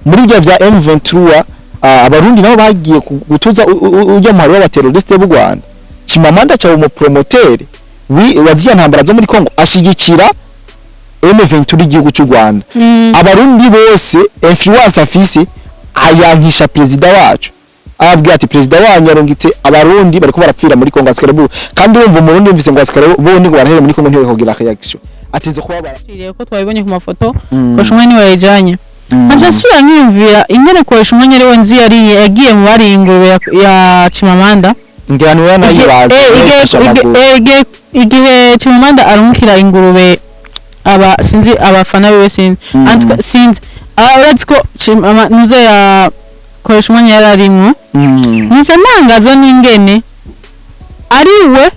Muri bya vya M23, abarundi nabo bagiye gutuza ujya muhari w'abaterroriste b'u Rwanda. Chimamanda cyaba umupromoteur wa ziriya ntambara zo muri Congo, ashigikira M23, igihugu cy'u Rwanda. Abarundi bose influence afise ayankisha perezida wacu, ababwira ati: "Perezida wanyu yarungitse abarundi bariko barapfira muri Congo, asikare bu." Kandi urumva umurundi yumvise ngo asikare bo ni ngo barahere muri Congo, ntiwe kugira reaction ateze kuba bara. Ko twabibonye ku mafoto, koresha umwanya wayijanye, nkaca nsubira nkiyumvira ingene koresha umwanya ariwe nzi yari yagiye mu bari ingurube ya Chimamanda. Ngira niwe nayibaza. Igihe Chimamanda arungikira ingurube aba sinzi abafana biwe, sinzi. En tout cas, sinzi. Uretse ko nuze ya koresha umwanya yari arimwo, nca ntangazwa n'ingene ari we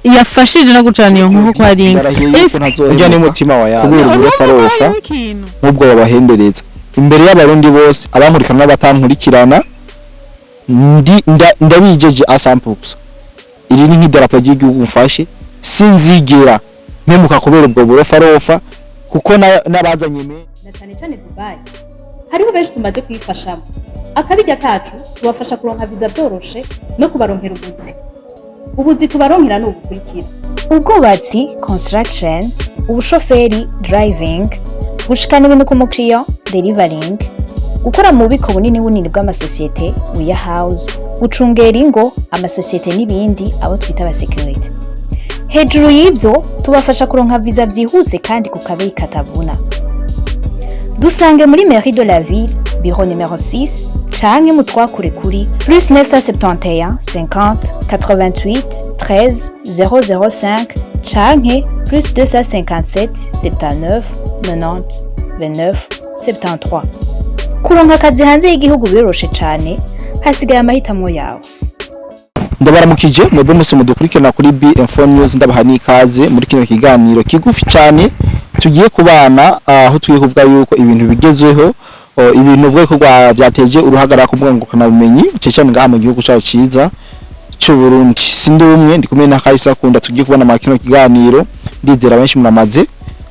yafashije no gucana iyo nkuko ko ari inka. Ndarahiye yuko ntazohemuka Urya ni mutima wa yaza. Kubera uburofarofa nk'ubwo babahendereza imbere y'abarundi bose, abankurikirana n'abatankurikirana, ndabijeje asampusa iri ni nk'idarapo ry'igihugu mfashe, sinzigera mpemuka kubera ubwo burofarofa, kuko n'abazanye Na cyane cyane Dubai hariho benshi tumaze kuyifashamo. Akabirya kacu tubafasha kuronka viza byoroshe no kubaronkera ubuzi. Ubuzi tubaronkera ni ubukurikira: ubwubatsi, construction, ubushoferi, driving, gushikana ibintu ku mukiriya, delivering, gukora mu bubiko bunini bunini bw'amasosiyete, warehouse, gucungera ingo, amasosiyete n'ibindi, abo twita abasekirite. Hejuru y'ibyo tubafasha kuronka viza byihuse kandi ku kabeyi katavuna. Dusange muri mairie de la ville, bureau numéro 6, canke mutwakure kuri plus 971 50 88 13 005 canke plus 257 79 90 29 73. Kuronka akazi hanze y'igihugu biroroshe cane, hasigaye amahitamo yawe. Ndabaramukije mwebwe mwese mudukurikirana kuri BM4 News, ndabaha n'ikaze muri kino kiganiro kigufi cyane tugiye kubana, aho tugiye kuvuga yuko ibintu bigezweho, ibintu uvuga ko byateje uruhagarara ku mbuga ngurukanabumenyi, cyane cyane ngaha mu gihugu cyacu ciza cy'u Burundi. Sindi umwe, ndi kumwe na Kaisa Kunda, tugiye kubona muri kino kiganiro. Ndizera benshi muramaze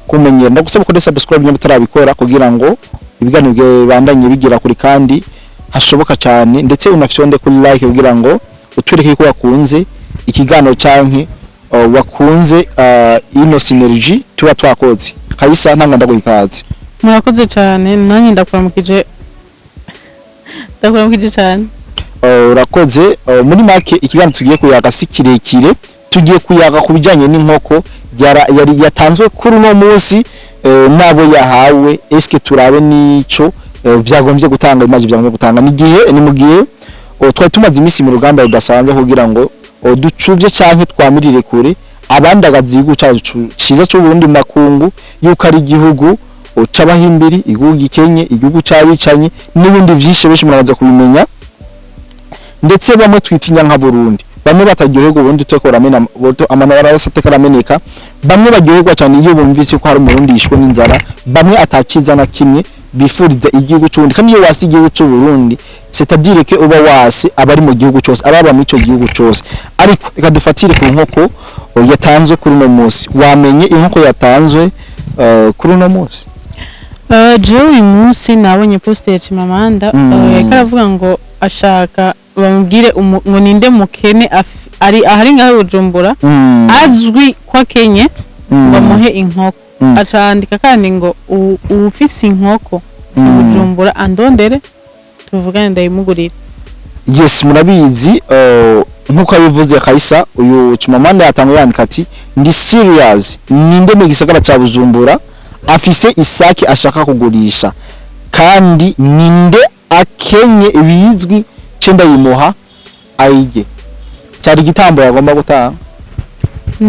kumenyera. Ndagusaba ko subscribe niba utarabikora, kugira ngo ibiganiro bibandanye bigira kuri kandi hashoboka cyane, ndetse unafyonde kuri like kugira ngo utwereke ko wakunze ikiganiro canke wakunze ino synergy tuba twakoze. Kaisa, ntanga ndaguha ikaze. Murakoze cyane, nanjye ndakuramukije, ndakuramukije cyane. Urakoze. Muri make ikiganiro tugiye kuyaga si kirekire, tugiye kuyaga ku bijyanye n'inkoko yari yatanzwe kuri uno munsi, n'abo yahawe. Eske turabe nico vyagombye gutanga image, vyagombye gutanga ni gihe ni mu gihe twari tumaze iminsi mu rugamba rudasanzwe kugira ngo ducuvye canke twamirire kure abandagaza igihugu cacu ciza c'u Burundi mu makungu, yuko ari igihugu c'abahimbiri, igihugu gikenye, igihugu c'abicanyi n'ibindi vyinshi benshi muramaze kubimenya. Ndetse bamwe twitinya nka Burundi, bamwe bataryoherwa ubundi uteko ramena amaraso ateka arameneka, bamwe baryoherwa cyane iyo bumvise ko hari umurundi yishwe n'inzara, bamwe atakiza na kimwe bifuriza igihugu c'Uburundi. Kandi iyo wasi igihugu c'u Burundi, c'est-à-dire que uba wasi abari mu gihugu cyose, ababa mu ico gihugu cyose. Ariko reka dufatire ku nkoko yatanzwe kuri uno munsi. Wamenye inkoko yatanzwe kuri uno munsi? Jewe uyu munsi nabonye post ya Chimamanda. Yariko aravuga ngo ashaka bamubwire ngo ninde mukene ari ahari ngaho i Bujumbura azwi ko akenye, ngo amuhe inkoko. Aca kandi ngo uwufise inkoko i Bujumbura andondere tuvugane ndayimugurire. Yes, murabizi, nkuko abivuze Kaisa, uyu Chimamanda yatanguye yandika ati: "Ndi serious, ninde mu gisagara ca Bujumbura afise isake ashaka kugurisha, kandi ninde akenye ibizwi ce ndayimuha ayige?" Cyari igitambo yagomba gutanga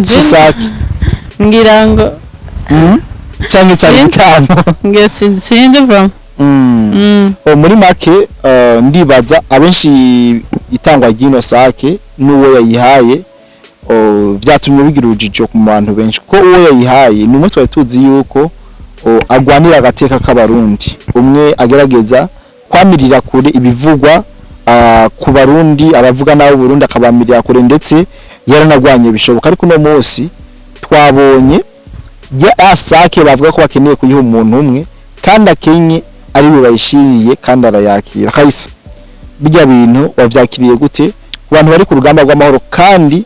sisake. Ngira ngo Canke cyari igitambo. Ngira sinzi from. Oh, muri make ndibaza abenshi itangwa ry'ino sake n'uwo yayihaye vyatumye bigira urujijo ku bantu benshi, kuko uwo yayihaye ni umwe twari tuzi yuko agwanira agateka k'abarundi, umwe agerageza kwamirira kure ibivugwa ku barundi, abavuga nabi Burundi akabamirira kure, ndetse yaranagwanye bishoboka. Ariko uno munsi twabonye ya sake bavuga ko bakeneye kuyiha umuntu umwe kandi akenye. ari we bayishiriye kandi arayakira. Kahise bijya bintu wavyakiriye gute ku bantu bari ku rugamba rw'amahoro, kandi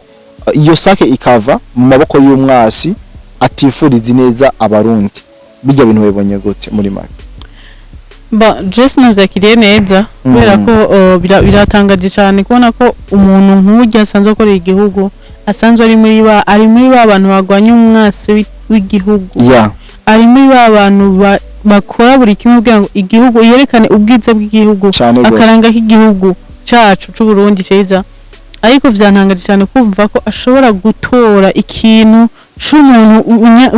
iyo sake ikava mu maboko y'umwasi atifuriza ineza Abarundi? Bijya bintu wabibonye gute muri make? Ba Jesse, navyakiriye neza kubera ko biratangaje cyane kubona ko umuntu nk'ujya asanzwe akorera igihugu, asanzwe ari muri ba bantu bagwanya umwasi w'igihugu, ari muri ba bantu bakora buri kimwe kugira ngo igihugu yerekane ubwiza bw'igihugu, Cane gose. akaranga k'igihugu cacu c'u Burundi ciza. Ariko vyantangaje cyane kumva ko ashobora gutora ikintu c'umuntu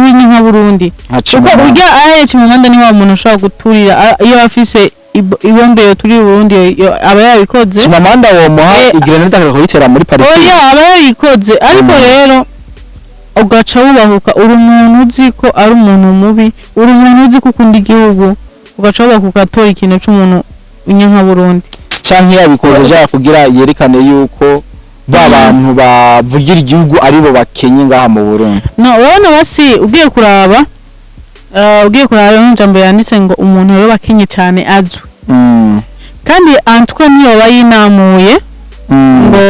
w'inyanka Burundi, Nka kuko Chimamanda. urya aye Chimamanda ni wa muntu ushobora guturira, iyo afise ibombe yoturira Uburundi, aba yabikoze. Chimamanda womuha igrenade akayitera muri pariki. Oya, aba yabikoze. Ariko rero ugaca wubahuka, uri umuntu uzi ko ari umuntu mubi, uri umuntu uzi ko ukunda igihugu, ugaca wubahuka ugatora ikintu c'umuntu Burundi. Canke yabikoze ashaka kugira yerekane yuko ba bantu bavugira igihugu aribo bakenye ngaha mu Burundi. No urabona, basi ugiye kuraba n'ijambo yanditse ngo umuntu yoba akenye cyane azwi, kandi antwe niyoba yinamuye, ngo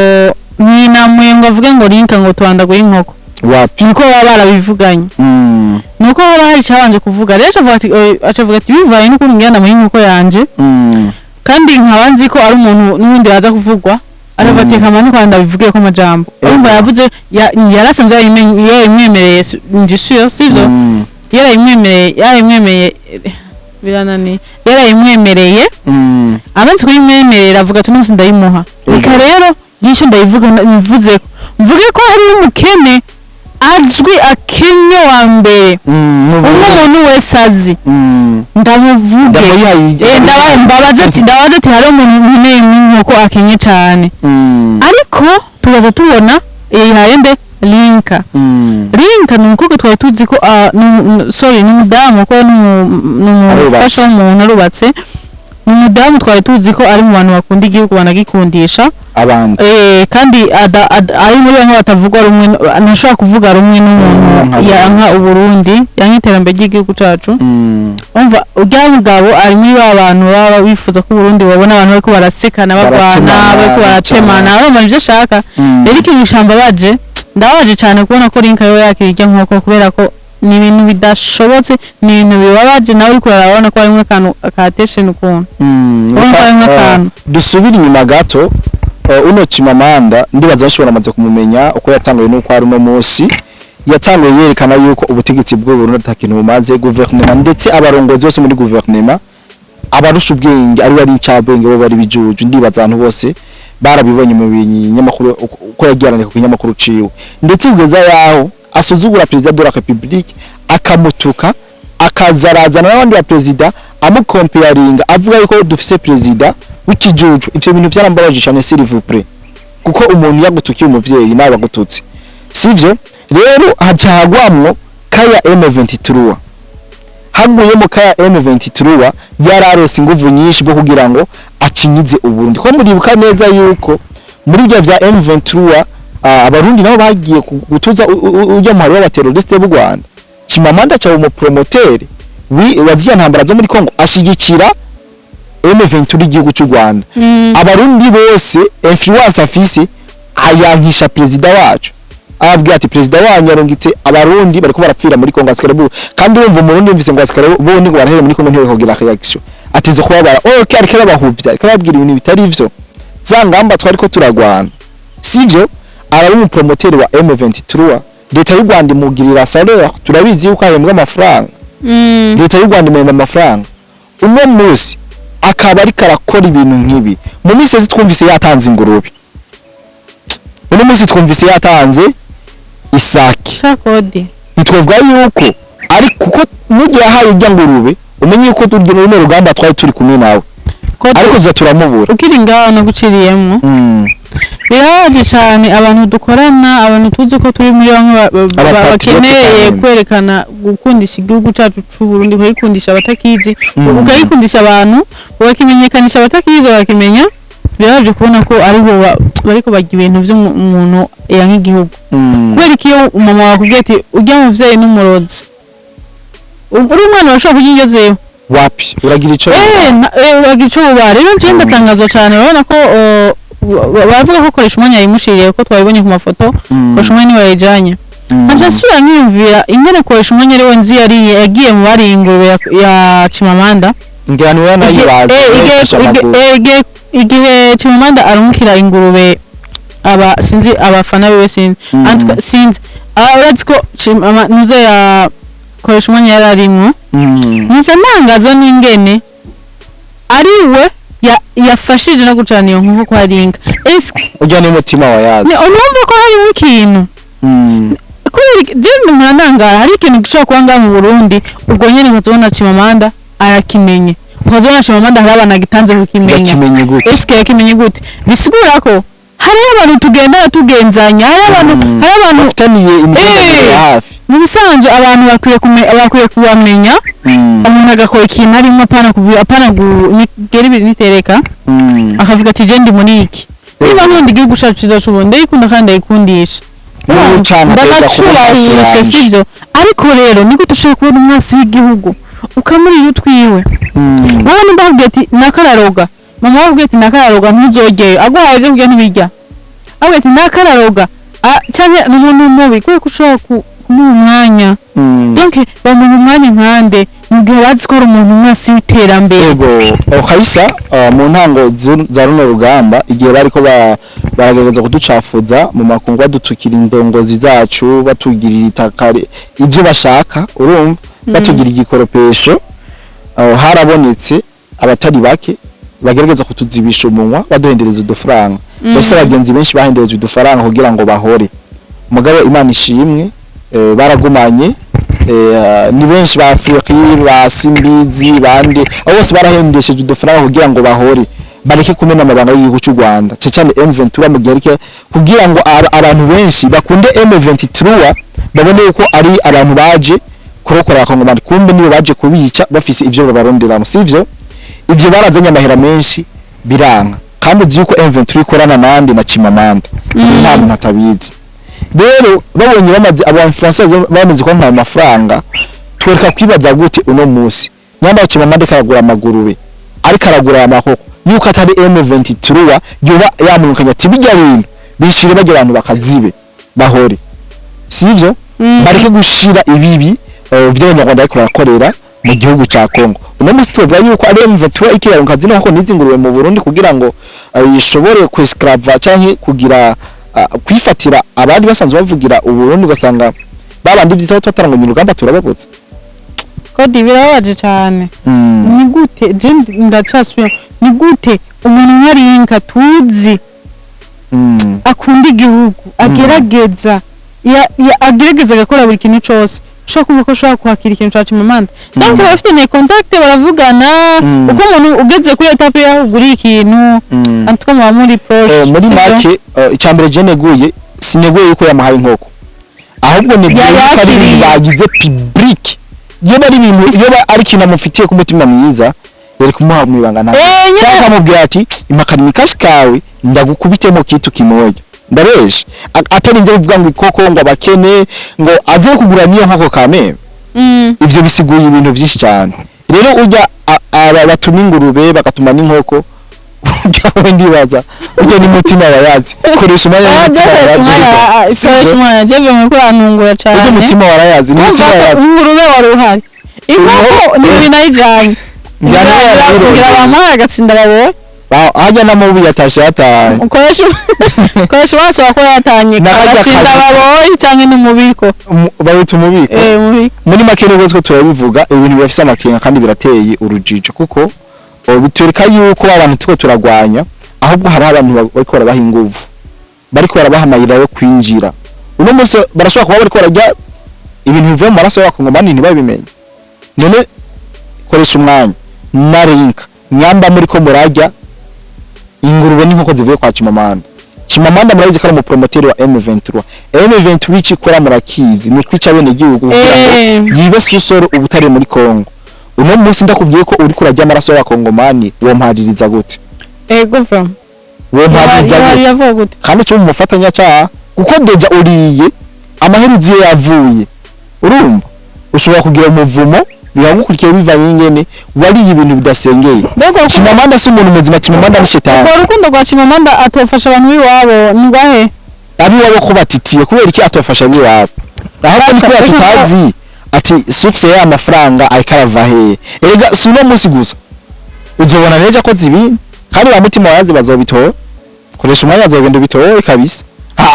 ntiyinamuye ngo avuge ngo rinka ngo tubandaguye inkoko. Wapi. Niko baba barabivuganye, nuko haba hari icyabanje kuvuga. Rero acavuga ati bivaye n'ukuntu ngenda muri inkoko yanje, kandi nkaba nzi ko ari umuntu n'ubundi yaza kuvugwa, aravuga ati kamani kwa ndabivuge ko amajambo. Urumva yavuze yarasanzwe yayimwemereye, ndi sûr sivyo? Yarayimwemereye, birananiye, yarayimwemereye. Amaze kuyimwemerera avuga ati uno ndayimuha. Reka rero byinshi ndayivuga, mvuze ko mvuge ko hari umukene azwi akenye wa mbere, umwe umuntu wese azi, ndamuvuge. Ndabaza ati hari umuntu nkeneye nk'inkoko akenye cyane? Ariko tubaza tubona yihaye nde? Linka. Linka ni umukobwa twari tuzi ko sorry, ni umudamu, ko ni umufasha Arubatse. w'umuntu, arubatse. Ni umudamu twari tuzi ko ari mu bantu bakunda igihugu, banagikundisha abandi. Kandi ari muri bamwe batavuga rumwe, ntashobora kuvuga rumwe n'umuntu Nka yanka Uburundi, yanka iterambere ry'igihugu cacu. Umva, urya mugabo ari muri ba bantu baba bifuza ko Uburundi babona abantu bariko barasekana, barwana, Baratemana, bariko baratemana, bicara. urumva nivyo ashaka. Rero ikintu cambabaje, ndababaje cyane kubona ko Linka yo yakira irya nkoko, kubera ko ni ibintu bidashobotse, ni ibintu bibabaje. Nawe uriko urarabona ko harimwo akantu ka tension ukuntu. Urabona ko harimwo akantu. Dusubire inyuma gato. Uno Chimamanda, ndibaza benshi baramaze kumumenya uko yatanguye n'uko ari uno munsi. Yatanguye yerekana yuko ubutegetsi bw'u Burundi ata kintu bumaze, guverinoma ndetse abarongozi bose muri guverinoma abarusha ubwenge ari bari incabwenge, bo bari bijuju. Ndibaza abantu bose barabibonye mu binyamakuru uko yagiye arandika ku kinyamakuru ciwe, ndetse kugeza yaho asuzugura président de la République, akamutuka, akazarazana n'abandi ba président, amukomparinga, avuga yuko dufise président w'ikijuju. Ivyo bintu vyarambabaje cyane, s'il vous plaît, kuko umuntu yagutukiye umuvyeyi nawe agututse, sivyo? Rero haca hagwamwo kaya M23. Haguyemo kaya M23, yararose inguvu nyinshi bwo kugira ngo acinyize Uburundi, ko muribuka neza yuko muri bya vya M23, Abarundi nabo bagiye gutuza ujya muhari w'abaterroriste b'u Rwanda. Chimamanda cyaba umupromoteur wa ziriya ntambara zo muri Congo, ashigikira M23, igihugu cy'u Rwanda. Abarundi bose influence afise ayankisha perezida wacu, arabwira ati perezida wanyu yarungitse Abarundi bariko barapfira muri Congo, asikare bu. Kandi urumva Umurundi yumvise ngo asikare bo ni ngo barahere muri Congo, ntiwe réaction atize kubabara. Okay, ariko arabahuvya, ariko arababwira ibintu bitari ivyo, za ngamba twariko turagwana sivyo. Araba umupromoteur wa M23, leta y'u Rwanda imugirira salaire, turabizi yuko ahembwa amafaranga. Leta y'u Rwanda imuhemba amafaranga. Uno munsi akaba ariko arakora ibintu nk'ibi. Mu minsi yose twumvise yatanze ingurube, uno munsi twumvise yatanze isake. Sakodi. Ntitwavuga yuko ari kuko mugihe yahaye ijya ngurube, umenye yuko turya runo rugamba twari turi kumwe nawe, ariko tuza turamubura. Ukiri ngaho naguciriyemwo, birababaje cyane abantu dukorana, abantu tuzi ko turi muri bamwe Abapatriote bakeneye kandi. kwerekana gukundisha igihugu cyacu c'u Burundi, ukagikundisha abatakizi, ukagikundisha abantu, ukakimenyekanisha abatakizi bakakimenya. Birababaje kubona ko aribo bariko barya ibintu vy'umuntu yanka igihugu. Kubera ko iyo mama wakubwiye ati ujya muvyeyi n'umurozi, uri umwana urashobora kurya indyo ziwe. Wapi, uragira ico. Uragira ico uba. Rero nje ndatangazwa cyane, urabona ko baravuga ko koresha umwanya yayimushiriye, ko twabibonye ku mafoto. Koresha umwanya niwe yayijanye. Nkaca nsubira nkiyumvira ingene koresha umwanya ariwe nzi yari yagiye mu bari ingurube ya Chimamanda. Ngira niwe nayibaza. Yifashe amaguru. Igihe Chimamanda arungikira ingurube aba sinzi abafana biwe, sinzi. En tout cas, sinzi. Urazi ko Chimamanda ya koresha umwanya yari arimwo. Nkaca ntangazwa n'ingene ari we yafashije no gucana iyo nkoko kwa Rinka. Eske Urya ni umutima wa yazi. Urumva ko harimo ikintu kubera je mpora ntangara, hari ikintu gishobora kuba ngaha mu Burundi, ubwo nyene nkazobona Chimamanda arakimenye, nkazobona Chimamanda hari abantu agitanze kukimenya. Yakimenye gute? Eske yakimenye gute? Bisigura ko hariho abantu tugendana, tugenzanya, hariho abantu hariho abantu bafitaniye imigenderanire ya hafi. Mu bisanzwe abantu bakwiye kubamenya. Umuntu agakora ikintu arimo, apana gera ibintu nitereka, akavuga ati: "Je ndi muri iki, niba nkunda igihugu cacu ciza c'Uburundi, ndayikunda kandi ndayikundisha." N'ubu cane ategerezwa kuba Ndanacubahisha. umwasi wanje. Sivyo? Ariko rero ni gute ushobora kubona umwasi w'igihugu ukamurira utwiwe? Wowe nimba akubwiye ati nakararoga, mama wakubwiye ati nakararoga, ntuzogeye, aguhaye ibyo kurya ntibirya, akubwiye ati nakararoga, canke ni umuntu mubi, kubera ko ushobora kumuha umwanya. Donc bamuha umwanya nkande mu gihe bazi ko ari umuntu umwasi w'iterambere? Ego, Kaisa, mu ntango za runo rugamba, igihe bariko baragerageza kuducafuza mu makungu, badutukira indongozi zacu, batugirira itakare ibyo bashaka, urumva, batugira igikoropesho, harabonetse abatari bake bagerageza kutuzibisha umunwa, baduhendereza udufaranga. Mbese abagenzi benshi bahendereje udufaranga kugira ngo bahore. Mugabo Imana ishimwe, baragumanye. Ni benshi, ba Afriki, ba Simbizi, bande, abo bose barahendesheje udufaranga kugira ngo bahore, bareke kumena amabanga y'igihugu cy'u Rwanda, cyane cyane M23, mu gihe ariko kugira ngo abantu benshi bakunde M23, babone yuko ari abantu baje kurokora abakongomani, kumbe nibo baje kubica, bafise ivyo babaronderamo, sivyo? Ibyo barazanye amahera menshi biranga. Kandi uzi yuko M23 ikorana nande? Na Chimamanda. Nta muntu atabizi. Rero babonye bamaze, abo influenceurs bamaze kuba amafaranga, twereka kwibaza gute uno munsi nyamba Chimamanda karagura amagurube, ariko aragura amakoko, yuko atari M23 yoba yamurukanye ati: "Bijya bintu bishire bajya abantu bakazibe bahore," sivyo? Bareke gushira ibibi vy'abanyarwanda ariko barakorera mu gihugu ca Congo. Uno munsi tuvuga yuko ari M23 ikiraruka zino koko n'izi ngurube mu Burundi kugira ngo ishobore kwesclava canke kugira kwifatira abandi basanzwe bavugira Uburundi, ugasanga babandi vyitaho twataranganya urugamba turababutse. Kodi birababaje cyane. Ni gute, je ndacasubira, ni gute umuntu nka Rinka tuzi akunda igihugu, agerageza agerageza agakora buri kintu cose, ushobora kumva ko ushobora kwakira ikintu ca Chimamanda? Donc bafitanye contact, baravugana. Uko umuntu ugeze kuri étape yaho uguriye ikintu, en tout cas muba muri proche. Muri sivyo? make, icambere je neguye, sineguye yuko yamuhaye inkoko, ahubwo neguye yuko ari ibintu Yayakiriye. bagize public. Iyo bari ibintu, iyo ari ikintu amufitiye ku mutima mwiza, yari kumuha mu ibanga, nta Nyine. cyangwa akamubwira ati: "Imakana imikashi kawe ndagukubitemo kitu kimoja." Ndabeshe? Atarinze kuvuga ngo ikoko, ngo abakene, ngo aze kugura niyo nkoko kameme. Ivyo bisiguye ibintu vyinshi cyane. Rero urya aba batuma ingurube, bagatuma n'inkoko, urya we ndibaza urya ni mutima wayazi, koresha umwanya n'umutima wayazi. Koresha umwanya, je bivuye ko urantungura Urya cane. umutima warayazi, ni umutima Urumva ko wayazi. ingurube wari uhari, inkoko ni ibintu ayijanye. Njyana Ngira yari bamuhaye agatsinda babonye. Hajya n'amabuye yatashe yataye. Ukoresha umwanya, ashobora kuba yatanye N'akarya agatsinda kabi. babonye cyangwa ni umubiko. Bawita umubiko. Umubiko. Muri make nubwo twe turabivuga, ibintu birafise amakenga kandi birateye urujijo, kuko bitwereka yuko abantu tuko turagwanya, ahubwo hari abantu bariko barabaha inguvu, bariko barabaha amayira yo kwinjira. Uno munsi barashobora kuba bariko bararya ibintu bivuye mu maraso y'abakongomani ntibabimenye. None koresha umwanya na Rinka, nyamba muriko murarya ingurube n'inkoko zivuye kwa Chimamanda. Chimamanda murabizi ko ari umupromoteri wa M23. M23 icyo ikora murakizi, ni kwica bene igihugu kugira ngo yibe sous-sol ubutare muri Congo. Uno munsi ndakubwiye ko uriko urarya amaraso y'abakongomani, wompaririza gute? Ego from Wompaririza gute? Yavuga gute? Kandi cyo mu mufatanyacyaha, kuko déjà uriye amaherezo iyo yavuye, urumva ushobora kugira umuvumo. Biragukurikira bivanye ingene wariye ibintu bidasengeye. Mbega Chimamanda si umuntu muzima, Chimamanda ni shetani. Urwo rukundo rwa Chimamanda atofasha abantu b'iwabo ni rwahe? Abiwabo ko batitiye, kubera iki atofasha abiwabo? Ahubwo ni kubera tutazi ati source y'aya mafaranga ariko arava hehe. Erega si uno munsi gusa, uzobona neza ko zibindi kandi ba mutima wazi bazobitora. Koresha umwanya, azogenda ubitore kabisa,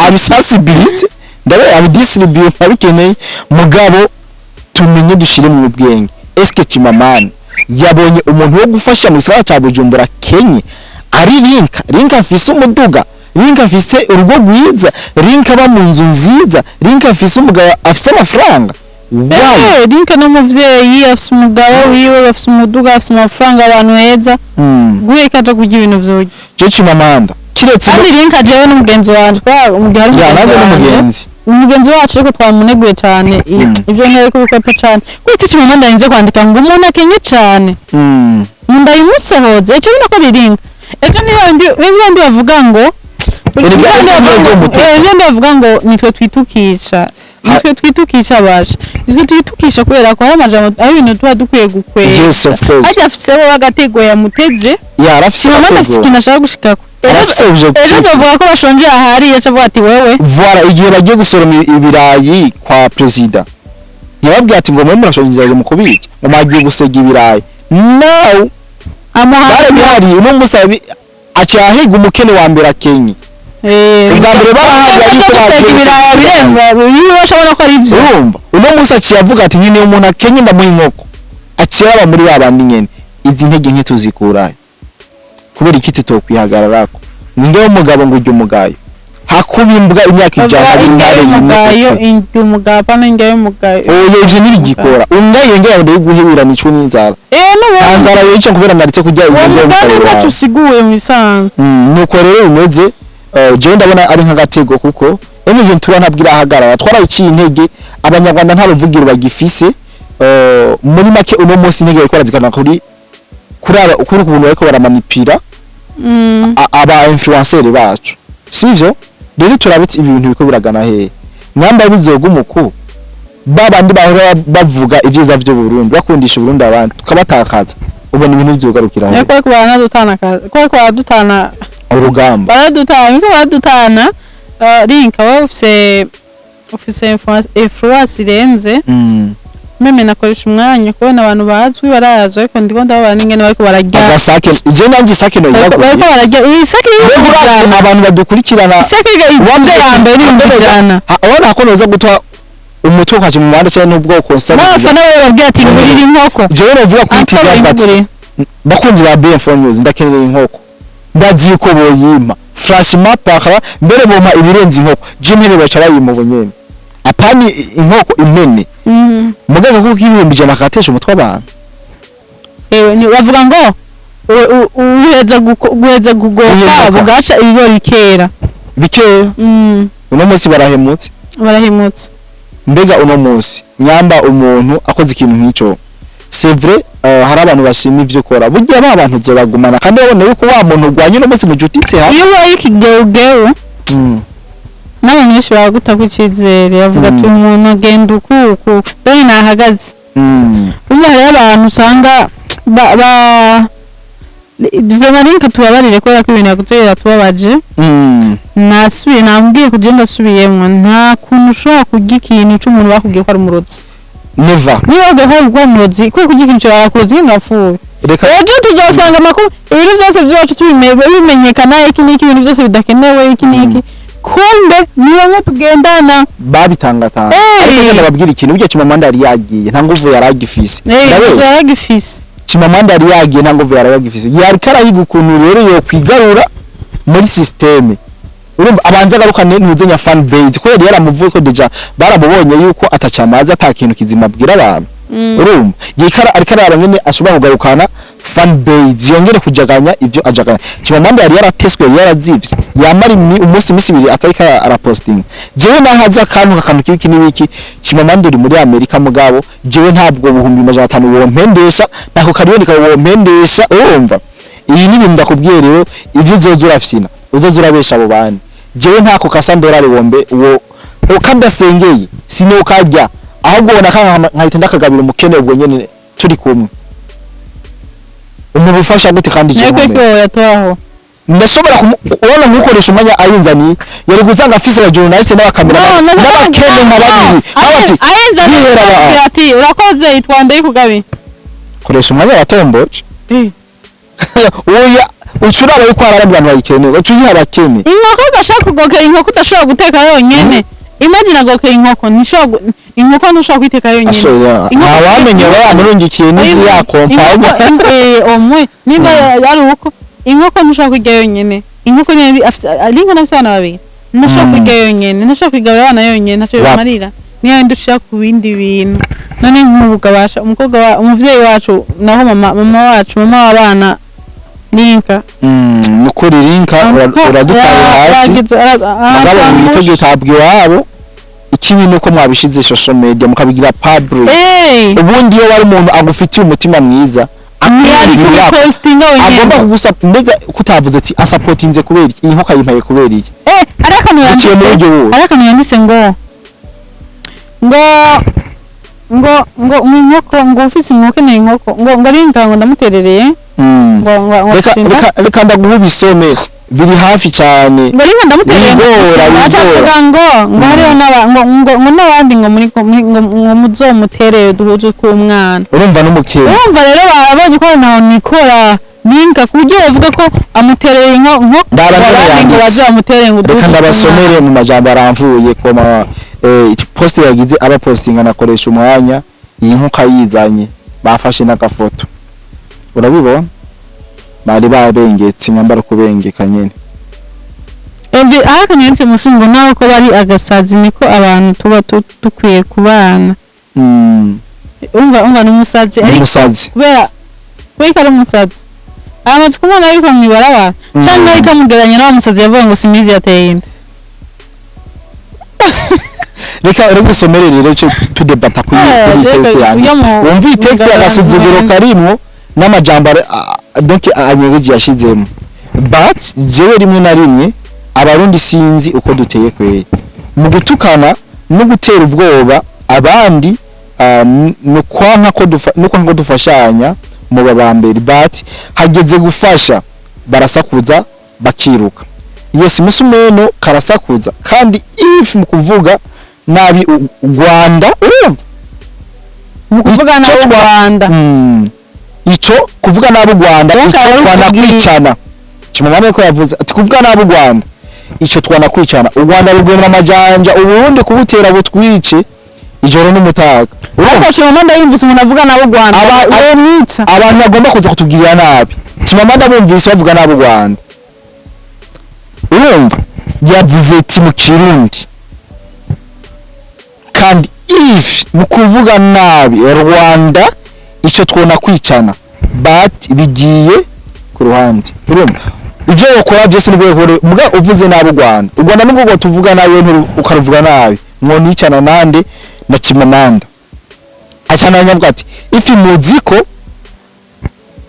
abisensibilize, ndabe abidistribuye abikeneye. Mugabo tumenye dushire mu bwenge, eske Chimamanda yabonye umuntu wo gufasha mu gisagara ca Bujumbura Kenye ari Rinka? Rinka afise umuduga, Rinka afise urugo rwiza, Rinka aba mu nzu nziza, Rinka afise umugabo afise amafaranga. Why? Rinka n'umuvyeyi afise umugabo wiwe, bafise umuduga, afise amafaranga, abantu heza. Guye kaja kurya ibintu vyoja. Je Chimamanda kiretse Kandi Rinka jewe n'umugenzi wanje kwa umugihe ari ya umugenzi nanjye wanje. N'umugenzi. Umugenzi wacu, ariko twamuneguye cane ivyo ntari kubikora cane kuko Chimamanda yinze kwandika ngo umuntu akenye cane ndayimusohoze. Icyo bina ko biringa ejo ni bandi, bandi bavuga ngo Erega bandi ariko bavuga ntibaze ngo umutuku. Bandi bavuga ngo nitwe twitukisha, nitwe twitukisha basha, nitwe twitukisha kubera ko hari amajambo, ari ibintu tuba dukwiye gukwega. Yes, of course. Hajya afise we agatego yamuteze. Ya, arafise Chimamanda afise agatego. ikintu ashaka gushikako. Arafise objectif. Ejo azovuga ko bashonje ahari, yaca avuga ati wewe. Voilà, igihe bagiye gusoroma ibirayi kwa perezida, ntibabwiye ati ngo mwe murashonje, inzara mu kubica, ngo mwagiye gusega ibirayi now. Amuha Barabihari uno munsi aca ahiga umukene wa mbere akenye. Ubwa mbere barahabwa yuko gusega bagiye ibiraya gusega. Birenze iyo bashobora ko ari ivyo. Urumva uno munsi aciye avuga ati nyine umuntu akenye ndamuha inkoko, aciye aba muri ba bandi nyene. Izi ntege nke tuzikurahe? Kubera iki tutokwihagararako? Ninde w'umugabo ngo ujye umugayo hakuba imbwa imyaka 100 Bavuga indya intare y'umugayo, nyine. Indya umugayo, apana indya y'umugayo. Oya, ivyo ntibigikora. Umbwa yongera ngo ndayiguhebera nicwe n'inzara. N'ubundi Nta nzara yica kubera naritse kurya uwo indya mugani y'umugayo ntacyo wawe. usiguye mu bisanzwe. Nuko rero bimeze. Jewe ndabona ari nk'agatego kuko M23 ntabwo irahagarara, twarayiciye intege. Abanyarwanda nta ruvugiro bagifise. Muri make uno munsi intege bariko barazikana kuri ukuntu bariko baramanipira aba influencer bacu, sivyo? Rero turabitse ibi bintu biko biragana hehe? Nyamba bizogumuku babandi bahora bavuga ivyiza vy'u Burundi, bakundisha Burundi abandi, tukabatakaza, ubona ibintu bizogarukira hehe? Ariko bariko baranadutana ko bariko baradutana. Urugamba. Baradutana, niko baradutana. Rinka wowe ufise influence irenze. Même nakoresha umwanya kubona abantu bazwi barazwi, ariko ndiko ndababara n'ingene bariko bararya. Agasake, ije nanjye isake no Bariko yaguye. bararya iyi sake Mbega y'ibihumbi urazi 100. abantu badukurikirana? Isake ya mbere n'100,000. Urabona ko noza guta umutwe ukaja mu muhanda cyangwa n'ubwoko N'abafana bawe babwira ati ngurira inkoko. Jewe novuga kuri Anto TV ati bayingurire. bakunzi ba BM4 News, ndakeneye inkoko, ndazi yuko boyima franchement parlant, mbere bompa ibirenze inkoko. Je impene baca bayima ubu nyene, apani inkoko, impene. Mugaga kuko 100,000 akatesha umutwe abantu. Ewe bavuga ngo uheza kugoka Uheruka. bugaca ibigori bikera. Bikeya. Uno munsi barahemutse. Barahemutse. Mbega uno munsi nyamba umuntu akoze ikintu nk'ico, c'est vrai, hari abantu bashima ivyo ukora, burya ba bantu uzobagumana kandi babona yuko wa muntu urwanya uno munsi mujutitse ha. Iyo ubaye ikigewugewu n'abantu benshi baragutako icizere, bavuga ati umuntu agenda uku uku dore nahagaze. Burya hariho abantu usanga ba vraiment, reka tubabarire kubera ko ibintu yakoze biratubabaje. Nasubiye nambwiye kugenda ndasubiyemwo, nta kuntu ushobora kurya ikintu c'umuntu bakubwiye ko ari umurozi. Never. Niba bakubwiye ko ari umurozi, kubera kurya ikintu cyawe akurozi nyine wapfuye. Reka. Ejo tuzasanga amakuru, ibintu byose by'iwacu bimenyekana, iki n'iki, ibintu byose bidakenewe, iki n'iki, kumbe ni bamwe tugendana. Babitangatanga. Hey! Ariko ndababwira ikintu, burya Chimamanda yari yagiye nta nguvu yari agifise. Ndabeshya? Yaragifise. Chimamanda yari yagiye nta nguvu yari agifise, yariko arahiga ukuntu rero yokwigarura muri système. Urumva abanza agarukane ntuzenya fan base, ko yari yaramuvuye ko déjà baramubonye yuko atacamaza, ata kintu kizima abwira abantu. Urumva yikara ariko araba nyene ashobora kugarukana fan base, yongere kujaganya ivyo ajaganya. Chimamanda yari yarateswe, yari yarazivye, yamara umunsi, imisi ibiri atariko arapostinga. Jewe nahaza akantu k'ibiki n'ibiki. Chimamanda uri muri Amerika, mugabo jewe ntabwo 500,000 wompendesha, ntako kariyoni kawe wompendesha. Urumva iyi ni ibintu ndakubwiye rero, ivyo uzoza urafyina, uzoza urabesha abo bandi, jewe ntako kasandorari wombe uwo ukadasengeye sinokarya, ahubwo ubona nkahita ndakagabira umukene ubwo nyene. Turi kumwe, umubufasha gute? Kandi Nayo je ko yatoraho. Ndashobora ubona nkukoresha umwanya ayinzaniye, yari gusanga afise aba journaliste n'abakamera n'abakene nka babiri bati Ayenza bihera ati urakoze, itwa ndayikugabi. Koresha umwanya watomboje. Oya, ucuraba yuko hari abandi bantu bayikeneye, uca uyiha abakene. Inkoko udashaka kugokera, inkoko udashobora guteka yonyene. Imagine agokera inkoko, ntishobora inkoko ntushobora kuyiteka yonyene. Inkoko- Ntawamenya, baba bamurungikiye n'inzu ya kompanyi. Omwe niba ari uko inkoko ntushobora kurya yonyene. Inkoko nyene afise ari inka, n'afise abana babiri, ntashobora kurya yonyene, ntashobora kugaburira abana yonyene, ntaco Wapi. bimarira. Niyo yindi ushira ku bindi bintu. None nk'ubu gabasha umukobwa wa umuvyeyi wacu, naho mama wacu, mama w'abana ninka. Nukuri rinka uradutaye hasi. Mugabo mwito gitabwa iwabo. Ikibi nuko mwabishize social media, mukabigira public. Ubundi iyo wari umuntu agufitiye umutima mwiza, Ntiyari akwiyumvira, kubipostinga wenyene. Agomba kugusa mbega kutavuze ati asapotinze kubera iki, iyi nkoko ayimpaye kubera iki? Hari akantu Biciye muri yanditse, ibyo wowe. hari akantu yanditse ngo inkoko, ngo ufise inkoko, ukeneye inkoko, ngo ari ngo ndamuterereye, ngo Reka afise inda. reka ndaguha ubisome, biri hafi cyane. Ngo ariko ndamuterereye. Wigora, Aca wigora. avuga ngo hariho ngo n'abandi ngo muri ngo muzomuterere duhuze tw'umwana. Urumva n'umukene. Urumva rero babonye ko ntaho nikora ninka, ku buryo bavuga ko amutereye inko Ndaba ngo ngene abandi ngo yanditse. baze bamuterere ngo Reka duhuze tw'umwana. ndabasomere mu majambo aramvuye koma post yagize aba postinga nakoresha umwanya iyi nkuka yizanye, bafashe n'agafoto, urabibona, bari babengetse nyambara kubengeka nyene. Emvi ariko nyanze musi ngo nawe ko bari agasazi, niko abantu tuba dukwiye kubana. Umva n'umusazi ariko N'umusazi. kubera ko ari umusazi, amaze kumubona yuko mw'ibarabara canke ariko amugereranya na wa musazi yavuga ngo simizi yateye inda. Reka isomere rero cyo tudebata kuri kuri reka text yanjye. ujya Wumva iyi text, agasuzuguro karimwo n'amajambo donc anyegeje yashizemo. But jewe rimwe na rimwe Abarundi sinzi uko duteye kweri mu gutukana no gutera ubwoba abandi, no kwanka ko dufashanya mu babambere, but hageze gufasha barasakuza bakiruka. Yes, musumeno karasakuza kandi if mu kuvuga nabi u Rwanda, urumva? Mu kuvuga nabi Icyo u Rwanda. Ico kuvuga nabi u Rwanda, Benshi ico bararuvuga. twanakwicana. Chimamanda ko yavuze ati kuvuga nabi u Rwanda, ico twanakwicana. U Rwanda rugwemera amajanja, uburundi kubutera butwice ijoro n'umutaga, urumva? Ariko Chimamanda yumvise umuntu avuga nabi u Rwanda, yomwica. Abantu bagomba kuza kutugirira nabi, Chimamanda bumvise bavuga nabi u Rwanda, urumva yavuze ati mu Kirundi kandi if mu kuvuga nabi Rwanda, icyo twona kwicana, but bigiye ku ruhande. Urumva ibyo wakora byose nibwo ukora, muga uvuze nabi u Rwanda, u Rwanda nubwo tuvuga nabi ukaruvuga nabi, mwonicana nande na Chimamanda. Acana avuga ati ifi muzi ko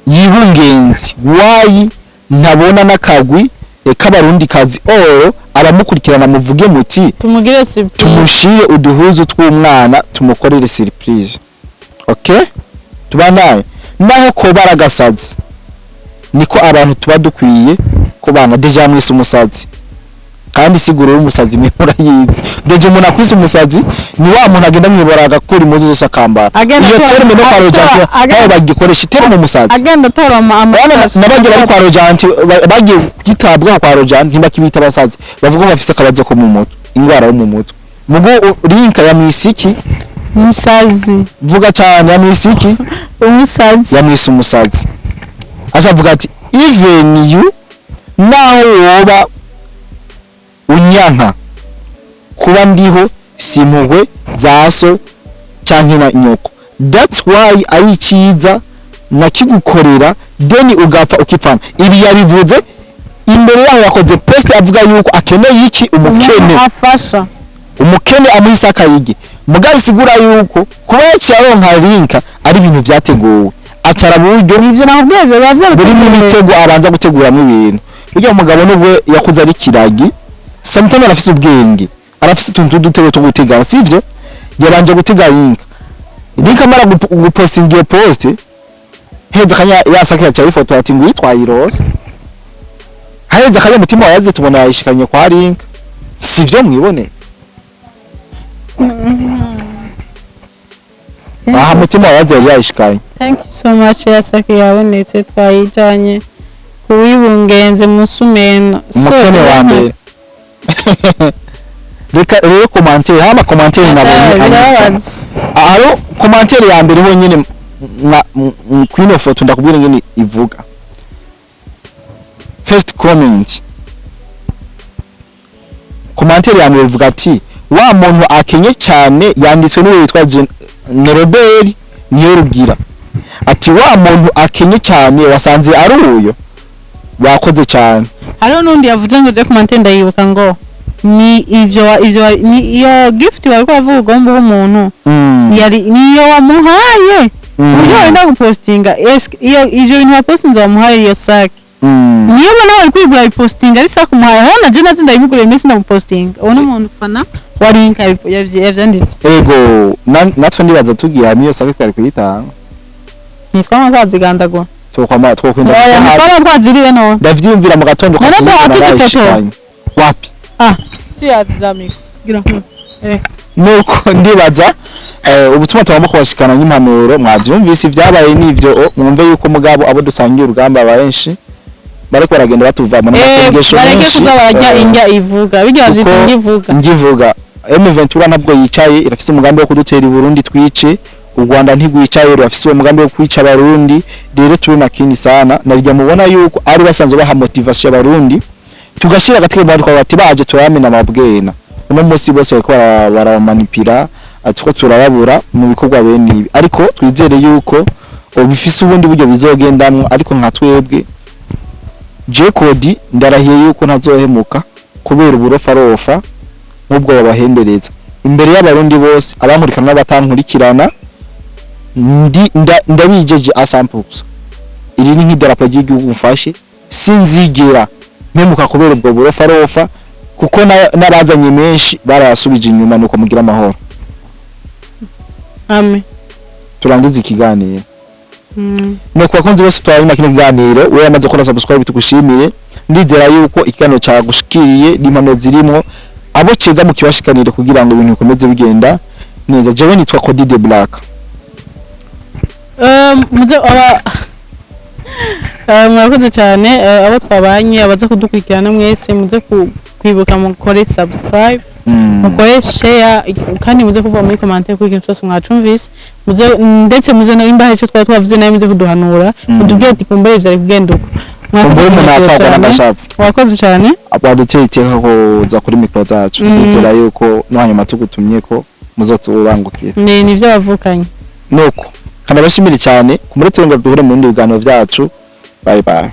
yibungenzi wayi ntabona n'akagwi k'abarundi kazi oro abamukurikirana, muvuge muti tumugire surprise. Tumushire uduhuzu tw'umwana, tumukorere surprise. Okay, tubanaye naho koba aragasazi, niko abantu tuba dukwiye kubana. Déjà mwise umusazi, kandi siguro y'umusazi mwe murayizi. Déjà umuntu akwise umusazi ni wa muntu agenda mwibora agakura impuzu zose akambara. Agenda Iyo terme no kwa Rojanti nawe bagikoresha iterme umusazi. Agenda atora Bana amasazi. N'abagiye bari kwa Rojanti bagiye kwitabwaho kwa Rojanti, ntibakibita abasazi, bavuga ko bafise akabazo ko mu mutwe, indwara yo mu mutwe. Mugo rinka ya mwisiki. Umusazi. Vuga cyane, ya mwisiki. Umusazi. Yamwise umusazi, acavuga ati even you, naho woba unyanka kuba ndiho, si impuhwe za so canke na nyoko, that's why ari iciza nakigukorera, then ugapfa ukipfana. Ibi yabivuze imbere yaho yakoze post avuga yuko akeneye iki? Umukene. Umuntu afasha. Umukene amuhise akayige. Mugabo isigura yuko kuba yaciye aronka linka ari ibintu vyateguwe, acara buryo Ibyo nakubwiye biba burimo byarateguwe. Imitego abanza guteguramo ibintu. Burya umugabo nubwo yakuze ari kiragi, sometimes arafise ubwenge, arafise utuntu tw'udutego two gutegana, sivyo? Yabanje gutega linka. Nikamara gupostinga iyo post, heza akanya yasake yaca yifotora ati ngo yitwaye irose. Haheze akanya, mutima wayaze, tubona yayishikanye kwa Link. Sivyo mwibone aha, mutima wayaze yari yayishikanye. Thank you so much. Yasake yabonetse, twayijanye kuwibungenze musumeno. Umukene wa mbere. Reka rero commentaire, hama commentaire nabonye anyica. Aro commentaire ya mbere honyine kwino foto, ndakubwira ingene ivuga. First comment, commentaire ya mbere ivuga ati: "Wa muntu akenye cyane." Yanditswe n'uwo witwa Norobert Niyorugira, ati: "Wa muntu akenye cyane wasanze ari uyo, wakoze cyane." Hariho n'undi yavuze ngo je commentaire ndayibuka, ngo ni ivyo ni iyo gift bariko bavuga ugomba uha umuntu, yari niyo wamuhaye, uburyo wenda gupostinga. Eske iyo ivyo bintu wapostinze, wamuhaye iyo sake, niyo ubona wari kwigura bipostinga ari sake umuhaye? Aho na je nazi ndabimuguriye iminsi ndamupostinga. Uwo ni umuntu fana wa Link yavyanditse. Ego, natwe ndibaza tugiye hamwe iyo sake twari kuyitanga. Nitwama twazigandagura. Twokwama twokwenda. Oya, ntitwama twaziriwe none. Ndavyiyumvira mu gatondo. None ukazibona twaba tugifotora? bayishikanye. Wapi. Ah, siyazizamika gira Nuko ndibaza ubutumwa tugomba kubashikana nk'impanuro, mwavyumvise ibyabaye n'ivyo. Mwumve yuko mugabo abo dusangiye urugamba benshi bariko baragenda batuvamo n'amasengesho bareke menshi. kuza bararya indya ivuga bijya bavyita Kuko indya ivuga. Ngivuga M23 ntabwo yicaye, irafise umugambi wo kudutera i Burundi twice. U Rwanda ntigwicaye, rurafise uwo mugambi wo kwica abarundi. Rero tube makini sana, narijya mubona yuko ari basanzwe baha motivation abarundi, tugashira agatwe mu batwa bati baje turamena amabwena. Uno munsi bose bariko barabamanipira ati ko turababura mu bikorwa bene ibi, ariko twizere yuko bifise ubundi buryo bizogendamwo. Ariko nka twebwe, J Code, ndarahiye yuko ntazohemuka kubera uburofarofa nk'ubwo babahendereza imbere y'abarundi bose, abankurikirana n'abatankurikirana. Ndabijeje asampusa, iri ni nk'idarapo ry'igihugu mfashe, sinzigera mpemuka kubera ubwo burofarofa, kuko n'abazanye menshi barayasubije inyuma. Nuko mugira amahoro. Amen. Turangize ikiganiro. Nuko bakunzi bose twari kino kiganiro, we yamaze gukora subscribe, tugushimire. Ndizera yuko ikiganiro cyagushikiriye n'impanuro zirimwo, abo cega mu kibashikanire kugira ngo ibintu bikomeze bigenda neza. Jewe nitwa Cody de Black. Muze aba murakoze cyane, abo twabanye, abaza kudukurikirana mwese, muze kwibuka mukore subscribe, mukore share, kandi muze kuvuga muri commentaire kuri ikintu cyose mwacumvise. Muze ndetse muze no imbahe icyo twari twavuze nayo, muze kuduhanura, mutubwire ati kumbere vyari kugenda uko. Mwakoze Kumbure umuntu cyane. atwagwa n'agashavu. Wakoze cyane. Waduteye iteka kuza kuri mikoro zacu. Ndizera yuko no hanyuma tugutumye ko muzotubangukira. Ni ivy'abavukanye. Nuko kandi abashimire cyane kumure, turenga duhure mu bindi biganiro byacu. Bye bye.